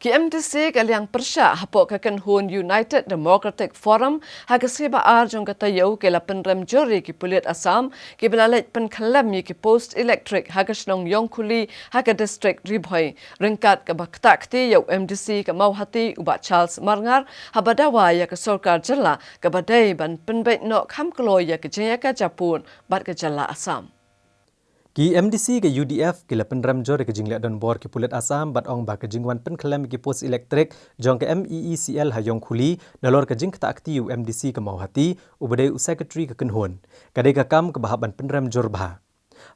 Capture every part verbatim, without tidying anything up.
Ki M D C ka liang pyrshah hapoh ka kynhun United Democratic Forum ha ka sngi ba ar jong ka taïew ki la pynrem jur ïa ki pulit Assam kiba la leit pynkhyllem ïa ki post elektrik ha ka shnong Yongkhuli ha ka distrik Ri Bhoi, ryngkat kaba ktah kti ïa u M D C ka Mawhati u Bah Charles Marngar haba dawa ïa ka sorkar jylla kaba dei ban pynbeit noh kham kloi ïa ka jingïakajia pud bad ka jylla Assam. Ki M D C ka U D F ki la pynrem jur ïa ka jingleh donbor ki pulit Assam bad ong ba ka jingwan pynkhyllem ïa ki post elektrik jong ka M E E C L ha Yongkhuli nalor ka jingktah kti u M D C ka Mawhati uba dei u secretary ka kynhun, ka dei ka kam kaba hap ban pynrem jur bha.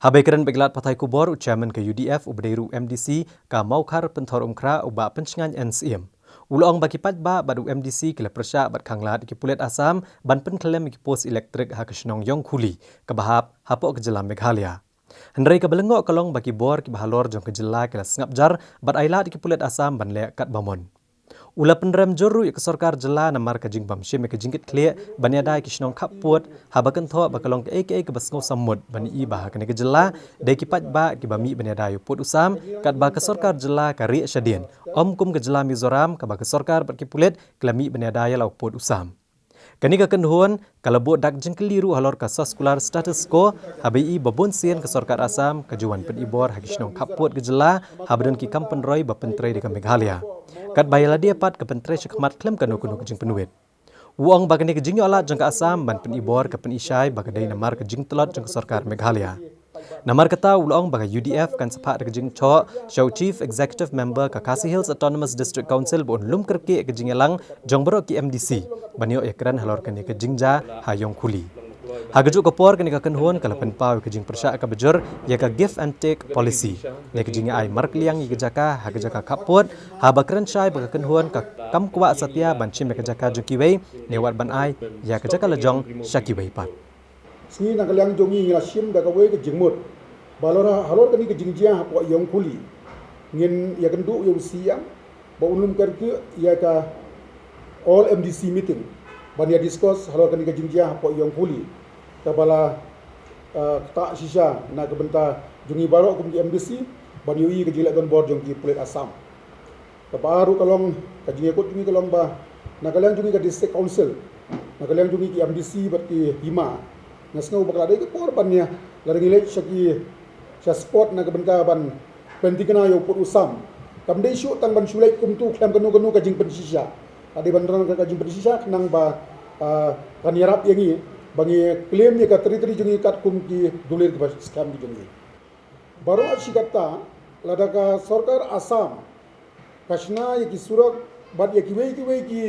Haba ïakren bad ki lad pathai khubor, u chairman ka U D F uba dei ruh u M D C ka Mawkhar Pynthor Umkhrah u Bah Pynshngaiñ N Syiem, u la ong ba ki paidbah bad u M D C ki la pyrshah bad khanglad ïa ki pulit Assam ban pynkhyllem ïa ki post elektrik ha ka shnong Yongkhuli kaba hap hapoh ka jylla Meghalaya. Hynrei kaba lyngngoh ka long ba ki bor kiba halor jong ka jylla ki la sngap jar bad ailad ïa ki pulit Assam ban leh katba mon. U la pynrem jur ruh ïa ka sorkar jylla namar ka jingbym shim ïa ka jingkitkhlieh ban ïada ïa ki shnong khappud, haba kynthoh ba ka long kaei kaei kaba sngewsammut ban ïohi ba ha kane ka jylla dei ki paidbah kiba mih ban ïada ïa u pud u sam, katba ka sorkar jylla ka rieh shadien, ym kum ka jylla Mizoram kaba ka sorkar bad ki pulit ki la mih ban ïada ïa la u pud u sam. Kane ka kynhun ka la buh dak jingkylli ruh halor ka soskular status quo, haba ïohi ba bun sien ka sorkar Assam ka ju wan pynibor ha ki shnong khappud ka jylla haba don ki kam pynroi ba pyntrei da ka Meghalaya, katba ïa lade pat ka pyntrei shakhmat khlem kano kano ka jingpynwit. U ong ba kane ka jingïoh lad jong ka Assam ban pynibor ka pynishai ba ka dei namar ka jingtlot jong ka sorkar Meghalaya. Namar kata u la ong ba ka U D F kan sa phah da ka jingthoh sha u Chief Executive Member ka Khasi Hills Autonomous District Council ba un lum kyrkieh ïa ka jingïalang jong baroh ki M D C ban ïoh ïakren halor kane ka jingjia ha Yongkhuli. Ha kajuh ka por kane ka kynhun ka la pynpaw ïa ka jingpyrshah kaba jur ïa ka give and take policy, ne ka jingïa ai markylliang ïa ka jaka ha ka jaka khappud, haba kren shai ba ka kynhun ka kam kwah satia ban shim ïa ka jaka jong kiwei, ne wat ban ai ïa ka jaka lajong sha kiwei pat. Sngi na ka liang jong ngi ngi la shim da kawei ka jingmut ba halor, halor kane ka jingjia hapoh Yongkhuli ngin ïakynduh ïa u C M ba un lum kyrkieh ïa ka all M D C meeting ban ïa discuss halor kane ka jingjia hapoh Yongkhuli kaba la, eh, ktah shisha na ka bynta jong ngi baroh kum ki M D C ban ïohi ka jingleh donbor jong ki pulit Assam. Kaba ar ruh ka long, ka jingïakut jong ngi ka long ba na ka liang jong ngi ka District Council, na ka liang jong ngi ki M D C bad ki hima, nga sngew ba ka la dei ka por ban ïa, lada ngi leit sha ki, sha spot na ka bynta ban pynthikna ïa u pud u sam, kam dei shuh tang ban shu leit kumto khlem kano kano ka jingpynshisha. Ka dei ban don ka jingpynshisha khnang ba, ah, kan ïarap ïa ngi ba ngi claim ïa ka territory jong ngi katkum ki dulir kiba skhem ki jong ngi. Baroh shi katta, lada ka sorkar Assam ka shna ïa ki surok bad ïa kiwei kiwei ki,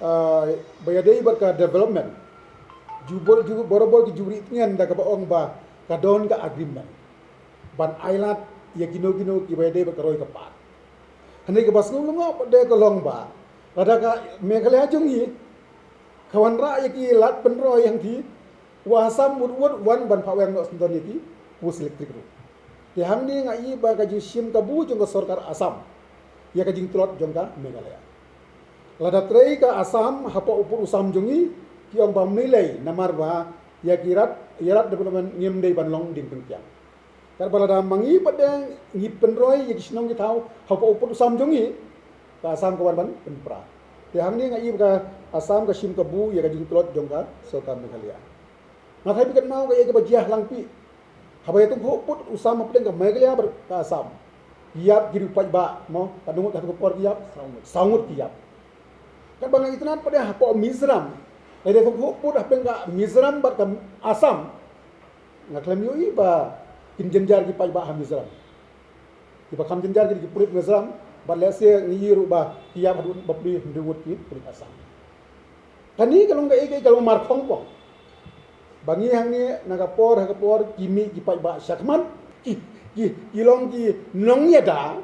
ah, ba ïadei bad ka development, ju bor-, ju barabor ki ju rieh tngen da kaba ong ba ka don ka agreement ban ailad ïa kino kino kiba ïadei bad ka roi ka par. Hynrei kaba sngewlyngngoh pat de ka long ba lada ka Meghalaya jong ngi ka wanrah ïa ki lad pynroi hangtei, u Assam mut wut wan ban phah weng noh syndon ïa ki post elektrik ruh. Te hangne nga i ba ka jingshim kabu jong ka sorkar Assam ïa ka jingtlot jong ka Meghalaya. Lada trei ka Assam hapoh u pud u sam jong ngi, ki ong ba ym lei lei namar ba ïa ki rat, ïa rat development ngim dei ban long diengpyngkiang. Katba lada ma ngi pat de ngi pynroi ïa ki shnong ki thaw hapoh u pud u sam jong ngi, ka Assam ka wan ban pynpra. Te hangne nga i ba ka Assam ka shim kabu ïa ka jingtlot jong ka sorkar Meghalaya. Nga thai phi kynmaw kaei kaba jia ha Langpih, haba ïa tyngkhuh pud u sam hapdeng ka Meghalaya bad ka Assam, ki ïap ki riew paidbah mo, katno ngut ha katu ka por ki ïap? Saw ngut ki ïap. Katba nga itynnad pat de hapoh Mizoram, lada ïa tyngkhuh pud hapdeng ka Mizoram bad ka Assam, nga khlem ïohi ba kin jynjar ki paidbah ha Mizoram. Kiba kham jynjar ki dei ki pulit Mizoram bad lehse ngi ïohi ruh ba ki ïap haduh bapli hynriew ngut ki pulit Assam. Kane ka long kaei kaei ka long mar khongpong ba ngi hangne na ka por ha ka por ki mih ki paidbah shakhmat, ki, ki, ki long ki nongïada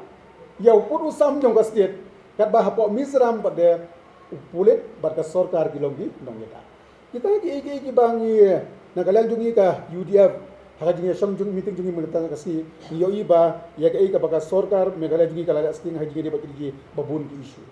ïa u pud u sam jong ka state, katba hapoh Mizoram pat de u pulit bad ka sorkar ki long ki nongïada. Kita kiei kiei kiba ngi, na ka liang jong ngi ka U D F, ha ka jingïashong jong meeting jong ngi mynta ka sngi, ngi ïohi ba ïa kaei kaba ka sorkar Meghalaya jong ngi ka la leh sting ha jingïadei bad kine kiba bun ki issue.